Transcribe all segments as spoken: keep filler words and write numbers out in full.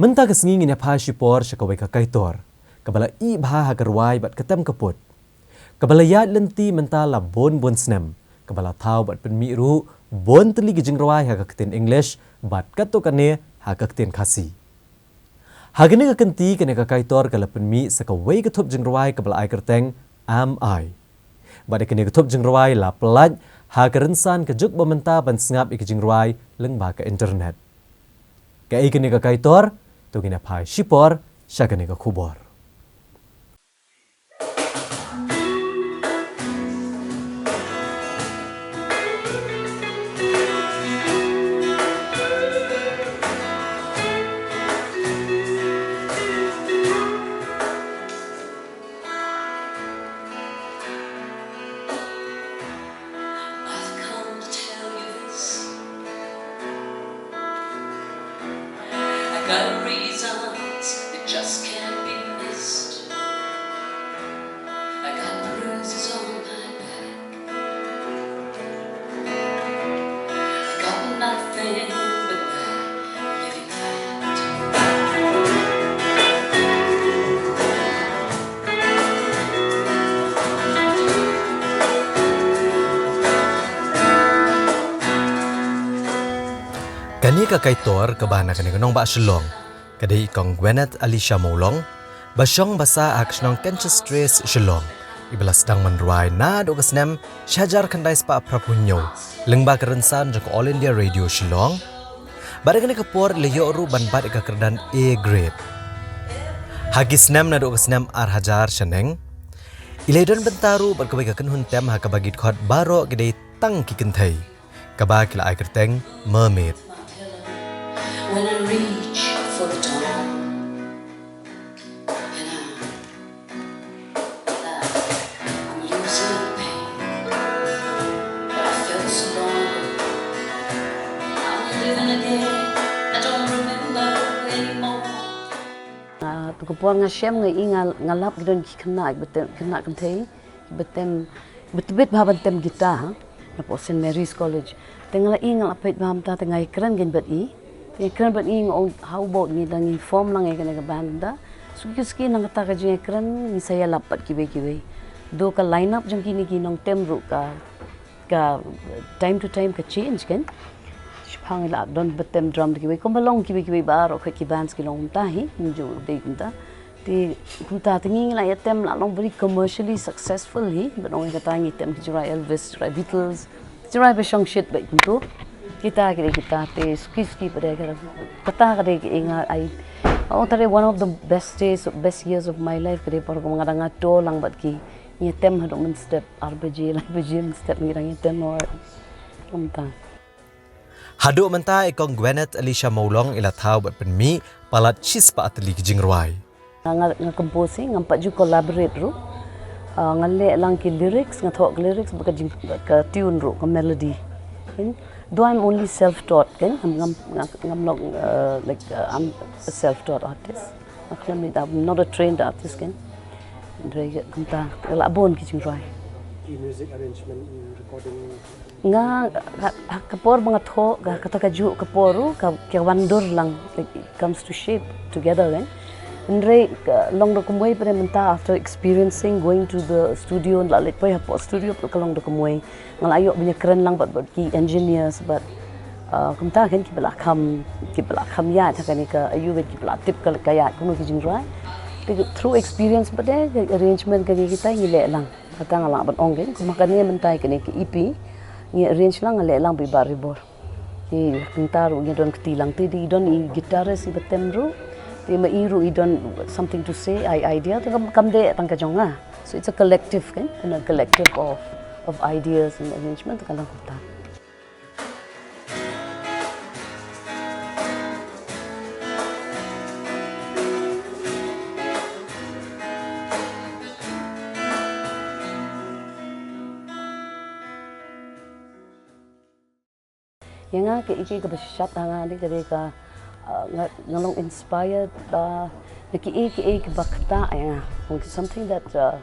Mynta ka sngi ngin ïa phai shipor sha kawei ka kaitor kaba la ïeh bha ha ka rwai bad ka tem ka put, kaba la ïaid lynti mynta la bun bun snem, kaba la thaw bad pynmih ruh bun tylli ki jingrwai ha ka ktien English bad katto katne ha ka ktien Khasi. Ha kane ka kynti, kane ka kaitor ka la pynmih sa kawei ka thup jingrwai kaba la ai kyrteng Am I. Bad ïa kane ka thup jingrwai la pyllait ha ka rynsan ka juk ba mynta ban sngap ïa ki jingrwai lyngba ka internet. Kaei kane ka kaitor? To ngin ïa phai shipor sha kane ka khubor. I've come to tell you this. I got reasons that just can't be missed. I got bruises on my back. I got nothing but that living fact. Kane ka kaitor kaba na kane ka nongbah Shillong ka dei i Kong Gwyneth Alicia Mawlong, ba shong ba sah ha ka shnong Kenchestres, Shillong, iba la sdang ban rwai naduh ka snem shihajar khyndai spah phraphew hynñiew lyngba ka rynsan jong ka All India Radio Shillong. Bad ha kane ka por i la ïoh ruh ban bat ïa ka kyrdan A grade. Ha ki snem naduh ka snem ar hajar shaneng, i la don bynta ruh bad kawei ka kynhun tem ha kaba ki dkhot baroh ki dei tang ki kynthei, kaba ki la ai kyrteng Mermaid. When I reach for the dawn, and I, I'm losing pain, but I felt so long ago. I'm living again, I don't remember anymore. Ah, tu ka por nga shem nga i nga, nga lap ki don ki khynnah, ki khynnah kynthei, ba tem, ba tbit bha ban tem guitar, ha? Napoh Saint Mary's College. Te nga la i nga la peit bha mynta te nga ïakren kein bad i. Te nga ïakren bad i nga ong, how about ngi da ngi form lang ïa kane ka band da. Suki suki nang kata ka jingïakren ngi sa ïalap bad kiwei kiwei. Do ka line up jong kine ki nongtem ruh ka, ka time to time ka change kein. Shipang la don ba tem drum da kiwei kumba long kiwei kiwei baroh ki bands ki long mynta hi, ngi ju dei mynta. Te kumta te ngi la ïa tem la long very commercially successful hi, ba long kata ngi tem ki jingrwai Elvis, jingrwai Beatles, jingrwai ba shong shit ba kumtu. Kita ki dei kita te suki suki ba dei kata, kata ka dei ki nga ai. Oh, tare one of the best days, best years of my life ka dei por ko nga dang nga to lang bad ki. Ngi tem haduh mynstep ar baje, lai baje mynstep ngi dang ïa tem or kumta. Haduh mynta i Kong Gwyneth Alicia Mawlong i la thaw bad pynmih palat shispah tylli ki jingrwai. Nga, nga compose hi, ngam pat ju collaborate ruh. Ah, nga leh lang ki lyrics, nga thoh ki lyrics bad ka jing, ka tune ruh, ka melody. Kan? Though I'm only self-taught, kan? Ngam, ngam, ngam, ngam long, uh, like, uh, I'm a self-taught artist. Nga khlem, I'm not a trained artist, kan? Hynrei kumta, la bun ki jingrwai. Ki music arrangement, recording. Nga, ha, ha ka por ba nga thoh, ka, kata kajuh ka por ruh, ka, ka wan dur lang, like, it comes to shape together, kan? Hynrei, ka, long da kumwei pat mynta after experiencing going to the studio, la leit poi hapoh studio, ka long da kumwei. Nga la ïoh ban ïakren lang bad, bad ki engineers, bad, uh, kumta kan kiba la kham, kiba la kham ïaid ha kane ka, aiu ba kiba la tip ka, ka ïaid kumno ki jingrwai. Te through experience bad, eh, ka arrangement kane kita ngi leh lang. Kata nga lah ban ong kan, kumba kane mynta kane ka E P, ngi arrange lang, nga leh lang bad i Bah Rebor. Te kumta ruh ngi don kti lang, te i don i guitarist iba tem ruh. Te ma i ruh i don something to say, ai idea, te kam, kam dei tang ka jong nga. So it's a collective, kan? And a collective of, of ideas and arrangement, te ka long kumta. Ïa nga, kaei kaei kaba shisha ha nga, dei ka, dei ka, uh, nga, nga long inspired, uh, na kiei kiei kiba ktah ïa nga. Something that, uh,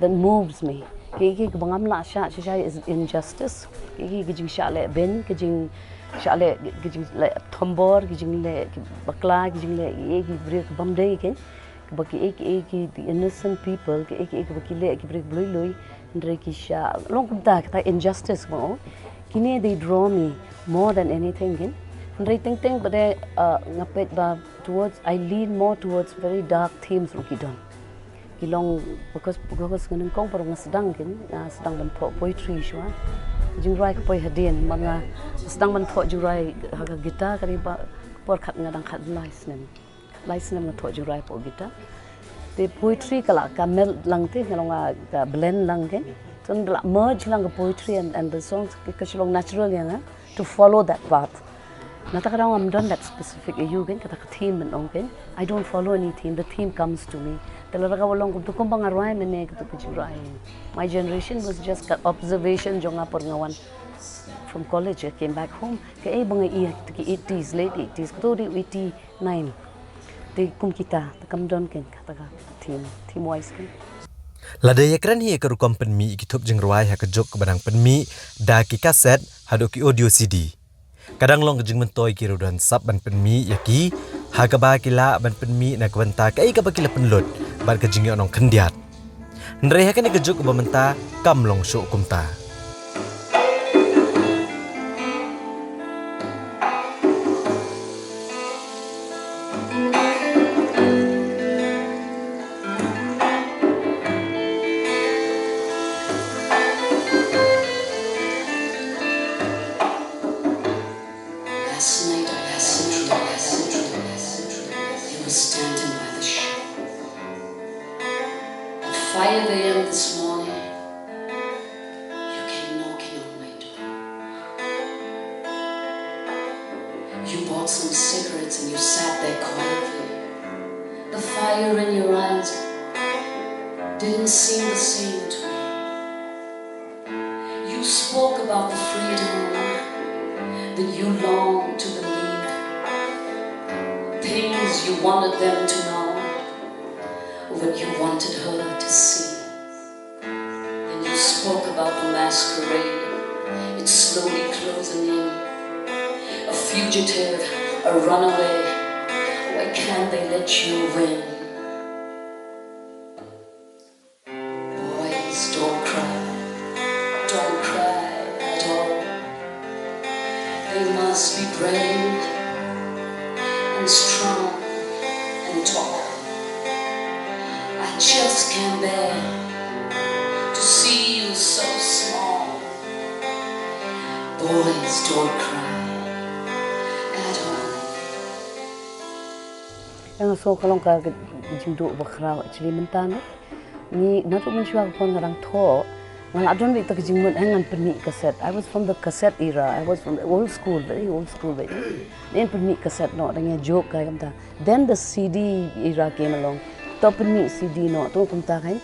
that moves me. Ki ki ba ngam lah shah shisha is injustice. Ki ki ki jingshah leh bein, ki jingshah leh, ki jingleh thombor, ki jingleh bakla, ki jingleh ki ki briew ki bym dei ki. Ba ki ki ki the innocent people, ki ki ki ba ki leh ki briew ki lui lui. Hynrei ki shah long kumta, kata injustice mo. Kine they draw me more than anything ki. Hynrei teng teng ba de, uh, nga peit ba towards, I lean more towards very dark themes ruh ki don. Ki long, because, because nga nyngkong pat nga sdang ki, nga sdang ban thoh poetry shuwa. Jingrwai ka poi hadien, ma nga sdang ban thoh jingrwai ha ka guitar ka dei ba ka por khat nga dang khatlai snem. Lai snem nga thoh jingrwai hapoh guitar. Te poetry ka la ka meld lang te, nga long, ah, ka blend lang ki. Te nga la merge lang ka poetry and, and the songs, ka, ka shu long natural ïa nga to follow that path. Nangta ka daw ngam don that specific ïa u ki, kata ka theme ban ong ki. I don't follow any theme, the theme comes to me. Te lada ka long kumta kumba nga rwai mynne kata ka jingrwai. My generation was just ka observation jong nga por nga wan from college, I came back home. Kaei ba nga ïohi ha ki eighties, late eighties, kato dei eighty-nine. Te kum kita, te kam don ki, kata ka theme, theme wise ki. Lada ïakren hi ïa ka rukom pynmih ïa ki thup jingrwai ha ka juk kaba dang pynmih da ki kaset haduh ki audio C D, ka dang long ka jingmyntoi ki ruh don sap ban pynmih ïa ki, ha kaba ki lah ban pynmih na ka bynta kaei kaba ki la pynlut bad ka jingïohnong khyndiat. Hynrei ha kane ka juk ba mynta kam long shuh kumta. Last night I had a dream. You were standing by the shore. At five a m this morning, you came knocking on my door. You bought some cigarettes and you sat there quietly. The fire in your eyes didn't seem the same to me. You spoke about the freedom that you long to believe, things you wanted them to know, what you wanted her to see. Then you spoke about the masquerade. It's slowly closing in. A fugitive, a runaway. Why can't they let you win? Boys, don't cry, don't cry at all. They must be brave and strong and tall. I just can't bear to see you so small. Boys, don't cry at all. Ïa nga sngew ka long ka jingduh ba khraw actually mynta ne. Ngi naduh mynshuwa ka por nga dang thoh, nga la don beit ka jingmut, eh, ngan pynmih kaset. I was from the cassette era. I was from the old school, very old school, very. Ngan pynmih kaset noh, dang ïa jok ka kumta. Then the C D era came along. To pynmih C D noh, to kumta kan.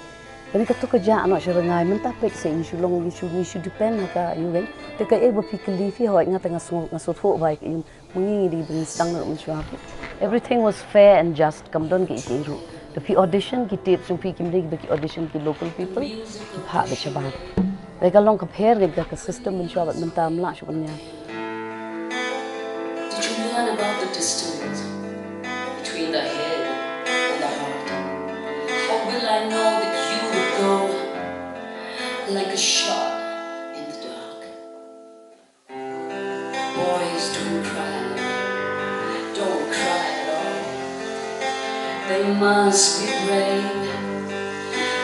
Kane kato ka jia noh sha rngai, mynta peit se ngi shu long, ngi shu, ngi shu depend ha ka ïing. Te kaei ba phi kylli, phi hoi, nga te nga sngew, nga sngewthuh ba ïa ka ïing. Myngi ngi dei ban sdang ruh mynshuwa. Everything was fair and just. Kam don kiei kiei ruh. Te phi audition ki tape jong phi, kim dei ba ki audition ki local people. Ki phah beit shabar. Te ka long ka pher ngi ka system mynshuwa bad mynta ym lah shuh ban ïa. Did you learn about the distance between the head and the heart? How will I know that you would go like a shot in the dark? Boys, don't cry, don't cry at all. They must be brave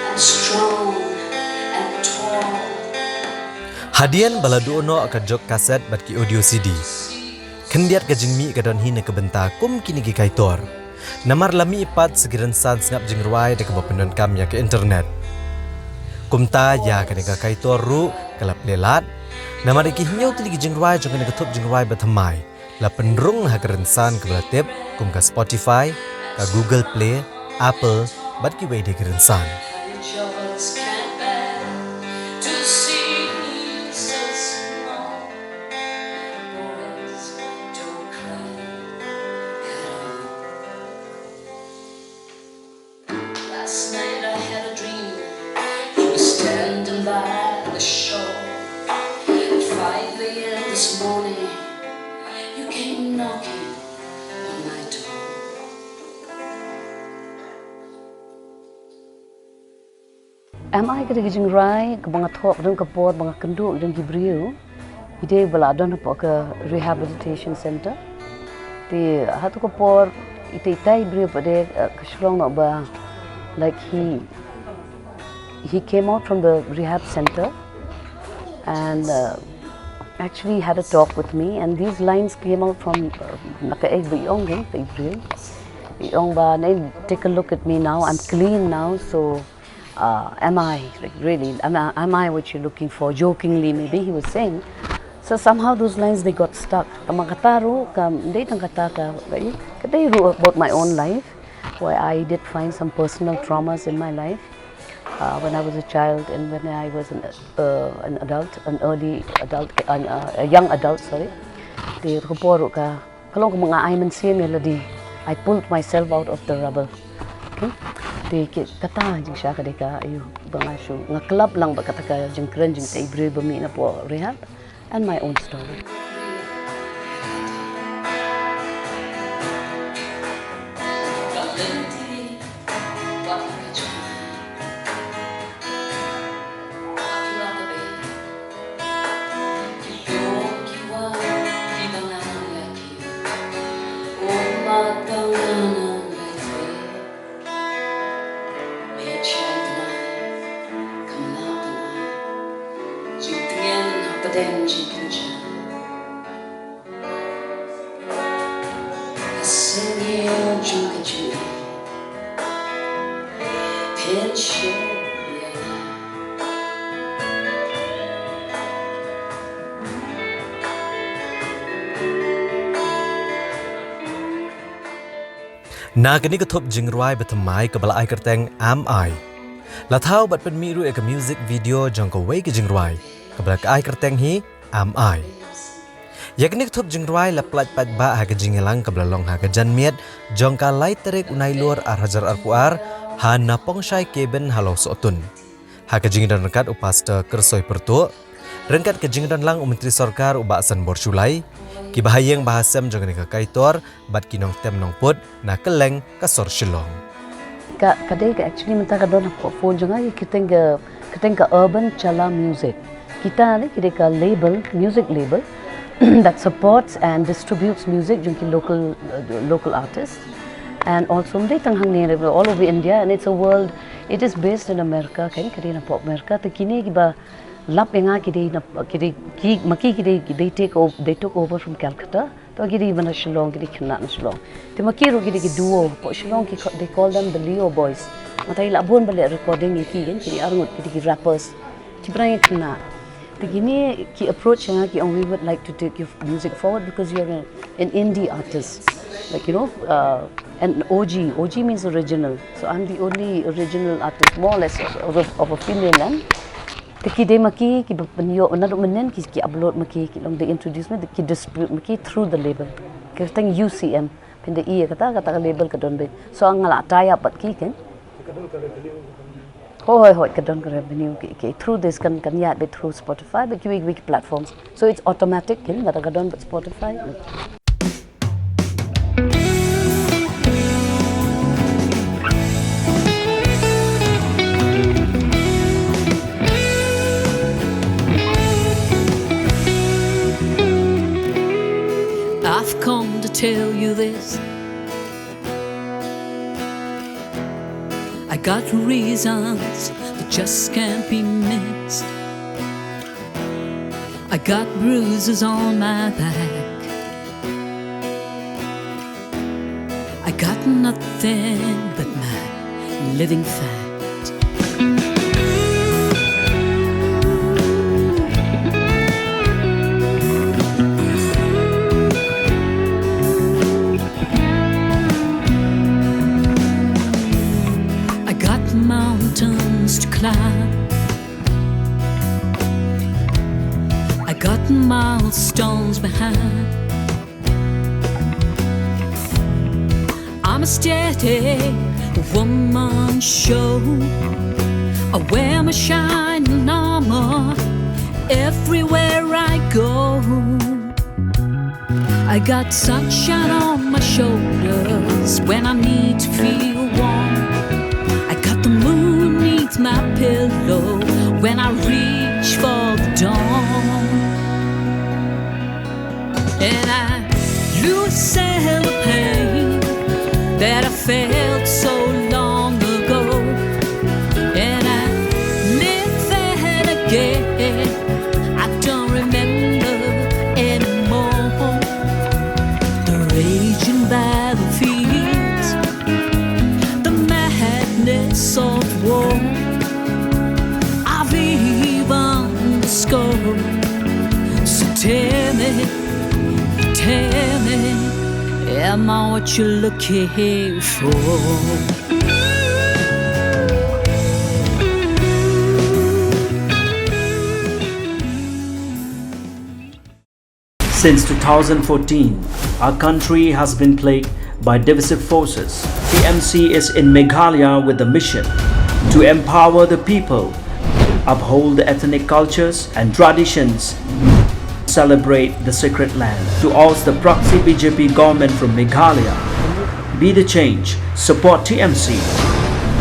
and strong and tall. Hadien ba la duh noh ka jok kaset bad ki audio C D, khyndiat ka jingmih ka don hi na ka bynta kum kine ki kaitor. Namar la mih pat sa ki rynsan sngap jingrwai da kaba pyndonkam ïa ka internet. Kumta ïa kane ka kaitor ruh ka la plie lad. Namar ïa ki hynñiew tylli ki jingrwai jong kane ka thup jingrwai ba thymmai la pynrung ha ka rynsan kaba la tip kum ka Spotify, ka Google Play, Apple bad kiwei de ki rynsan. Last night I had a dream. You were standing by Am I ka dei ka jingrwai kaba nga thoh, ka don ka por ba nga kynduh ïa ki briew. Ïa dei ba la don hapoh ka rehabilitation center. Te ha tu ka por ita ita i briew pat de, uh, ka shlong noh ba, like, he he came out from the rehab center and, uh, actually had a talk with me, and these lines came out from, uh, na ka ei ba i ong, ka i briew. I ong ba, "Nei, take a look at me now. I'm clean now, so, uh, am I, like, really, am I, am I what you're looking for?" Jokingly, maybe he was saying. So somehow those lines, they got stuck. Tang ba kata ruh kam dei tang kata ka, ka dei ruh about my own life, where I did find some personal traumas in my life, uh, when I was a child and when I was an, uh, an adult, an early adult, an, uh, a young adult, sorry. Te ka por ruh ka, ka long kumba nga ai mynsiem ïa lade. I pulled myself out of the rubble. Okay? Te ki, kata jingshisha ka dei ka, aiu, ba nga shu, nga klap lang bad kata ka jingkren jong ita i briew ba mih napoh rehab, and my own story. Na kane ka thup jingrwai ba thymmai kaba la ai kyrteng Am I, la thaw bad pynmih ruh ïa ka music video jong kawei ka jingrwai kaba la ai kyrteng hi Am I. Ïa kane ka thup jingrwai la pyllait paidbah ha ka jingïalang kaba la long ha ka janmiet jong ka lai tarik u Nailur ar hajar arphew ar ha Napongshai Cabin ha Lawsohtun. Ha ka jingdon ryngkat u Pastor Kyrsoi Pyrtuh, ryngkat ka jingdon lang u Myntri Sorkar u Bah Sanbor Shullai, ki bahaïing bahasem jong kane ka kaitor bad ki nongtem nongput na kylleng ka sor Shillong. Ka, ka dei ka actually mynta ka don hapoh phone jong nga, kyrteng ka, kyrteng ka Urban Chala Music. Kita ne ki dei ka label, music label that supports and distributes music jong ki local, uh, local artists, and also ym dei tang hangne, all over India, and it's a world, it is based in America, kan, ka dei napoh America. Te kine kiba lap ïa nga ki dei na, ki dei, ki, ma ki ki dei, they take o-, they took over from Calcutta. To ki dei ba na Shillong, ki dei khynnah na Shillong. Te ma ki ruh ki dei ki duo, hapoh Shillong ki ca-, they call them the Leo Boys. Mynta i la bun ba leh recording ïa ki, kan, ki dei arngut, ki dei ki rappers. Ki briew khynnah. Te kine ki approach ïa nga, ki ong, "We would like to take your music forward because you're an, an indie artist." Like, you know, uh, an O G. O G means original. So I'm the only original artist, more or less, of, of, of a female, kan. Te ki dei ma ki, kiba pynïoh naduh mynnin ki, ki upload ma ki, ki long, they introduce ma ki, ki distribute ma ki through the label. Ka kyrteng U C M. Phin da ïohi kata, kata ka label ka don beit. So nga la tie up bad ki, kan. Hooid, hooid, ka don ka revenue ki, ki through this, kan, kan ïaid beit through Spotify, bad kiwei kiwei ki platforms. So it's automatic, kan, kata ka don bad Spotify. I've come to tell you this. I got reasons that just can't be missed. I got bruises on my back. I got nothing but my living fact. I got mountains to climb. I got milestones behind. I'm a steady woman show. I wear my shining armor everywhere I go. I got sunshine on my shoulders when I need to feel warm. I got the moon neath my pillow. Reach for the dawn, and I lose the pain that I felt so long ago, and I live it again. I don't remember anymore the raging battlefields, the madness of war. I've even the score. So tell me, tell me, am I what you're looking for? Since two thousand fourteen, our country has been plagued by divisive forces. T M C is in Meghalaya with the mission to empower the people, uphold the ethnic cultures and traditions, celebrate the sacred land. To oust the proxy B J P government from Meghalaya, be the change, support T M C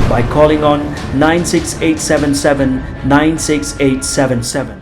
by calling on nine six eight seven seven nine six eight seven seven.